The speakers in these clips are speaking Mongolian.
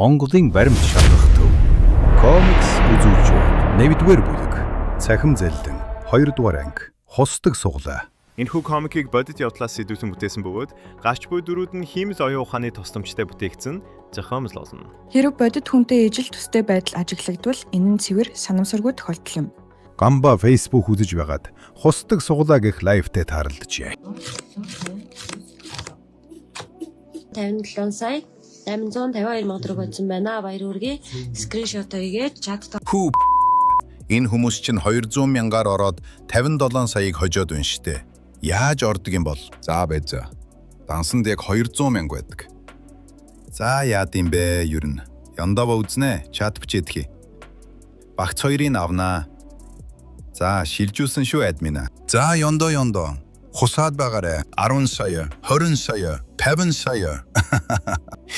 Монголын баримт шалгах төв. Комикс үзүүлж байна. 8-р бүлэг. Цахим зэлдэн 2 дугаар анги. Хусдаг суглаа. Энэхүү комикийг бодит явдлаас сэдвүүлэн бүтээсэн бөгөөд гарч буй дүрүүд нь хиймэл оюун ухааны тусламжтай бүтээгдсэн зохиомжлол болно. Хэрэв бодит хүнтэй ижил төстэй байдал ажиглагдвал энэ нь цэвэр санамсаргүй тохиолдол юм. Гамба Facebook үзэж байгаад хусдаг суглаа гэх live тай тааралджээ. 57 сая 852 мянга төгрөг бодсон байна. Баяр хүргэе. Screenshot хийгээд чат Хүү, энэ хүмүүс чинь 200 мянгаар ороод 57 саяыг хожоод байна штэ. Яаж ордог юм бол? За байзаа. Дансанд яг 200 мянга байдаг. За, яад юм бэ ер нь? Яндава үзнэ, чат бичээд хий. Багц хоёрыг авнаа. За, шилжүүлсэн шүү, админа. За, ёндоо ёндоо. Хусаад байгаарэ. 10 сая, 20 сая, 50 сая.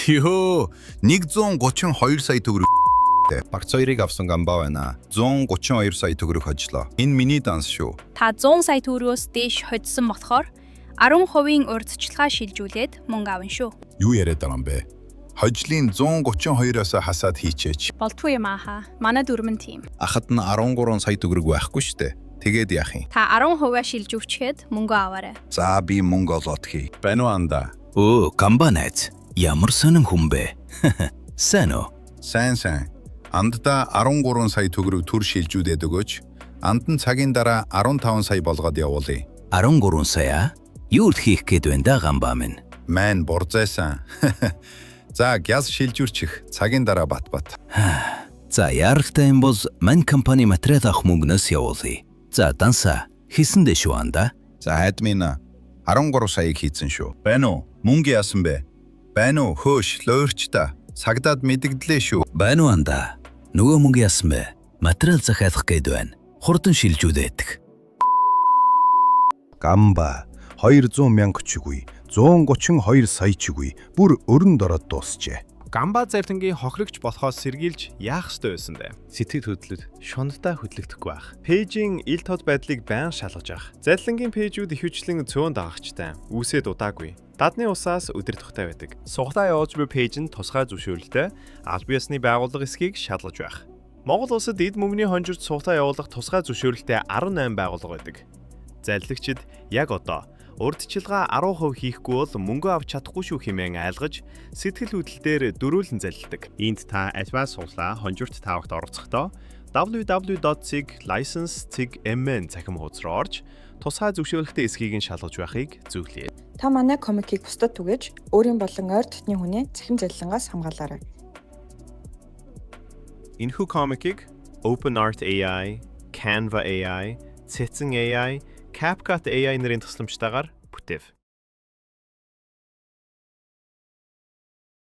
Йоо, 132 сая төгрөг. Багц хоёрыг авсан гамбаа байна. 132 сая төгрөг хожлоо. Энэ миний данс шүү. Та 100 сая төгрөгөөс дээш хоцсон болохоор 10%-ийн урьдчилгаа шилжүүлээд мөнгө авна шүү. Юу яриад байгаа юм бэ? Хожлын 132-оос хасаад хийчээч. Болтгүй юм ааха. Манай дүрмэн тийм. Ахад нь 13 сая төгрөг байхгүй шүү дээ. Тэгээд яах юм? Та 10%-аа шилжүүлчихэд мөнгө аваарай. За, би мөнгө олоод хий. Байна уу, анда? Өө, Гамба найз. Ямар сонин хүн бэ? Сайн уу? Сайн сайн. Анддаа 13 сая төгрөг төр шилжүүлээд өгөөч. Анд нь цагийн дараа 15 сая болгоод явуулъя. 13 сая? Юу л хийх гээд байна да, Гамба минь? Мань бурзайсан. За, гяз шилжүүлчих. Цагийн дараа бат бат. За, яаралтай юм бол мань компани материал авах мөнгнөөс явуулъя. За, дансаа хийсэн дээ шүү, анда. За, админ, 13 саяыг хийцэн шүү. Байна уу? Мөнгө яасан бэ? Байна уу? Хөөш, луйрч та. Цагдаад мэдэгдлээ шүү. Байна уу, анда? Нөгөө мөнгө яасан бэ? Материал захиалах гээд байна. Хурдан шилжүүлээдэх. Гамба 200 мянга ч үгүй, 132 сая ч үгүй, бүр өрөнд ороод дуусчээ. Гамба завлангийн хохирогч болохоос сэргийлж яах ёстой байсан бэ? Сэтгэл хөдлөл шундтаа хөдлөгдөхгүй байх. Page ийн ил тод байдлыг байн шалгаж авах. Заллангийн page үүд ихэвчлэн цөөн дагагчтай. Үүсээд удаагүй. Дадны усаас удирдахтай байдаг. Суглаа явуулж буй page нь тусгай зөвшөөрөлтэй албан ёсны байгууллага эсэхийг шалгаж байх. Монгол улсад эд мөнгөний хонжирт суглаа явуулах тусгай зөвшөөрөлтэй 18 байгууллага байдаг. Заллагчид яг одоо урьдчилгаа 10% хийхгүй бол мөнгө авч чадахгүй шүү хэмээн айлгаж, сэтгэл хөдлөл дээр дөрөөлөн залилдаг. Энд та альва суглаа хонжирт таавагт оролцохдоо www.license.mn цахим хуудас руу орж тусгай зөвшөөрөлтэй эсэхийг нь шалгаж байхыг зөвлөе. Та манай комикийг бусдад түгээж, өөрийн болон ойр дотны хүний цахим зэлэнгээс хамгаалаарай. Энэхүү комикийг OpenArt AI, Canva AI, Цэцэн AI, CapCut AI нарын тусламжтайгаар бүтээв.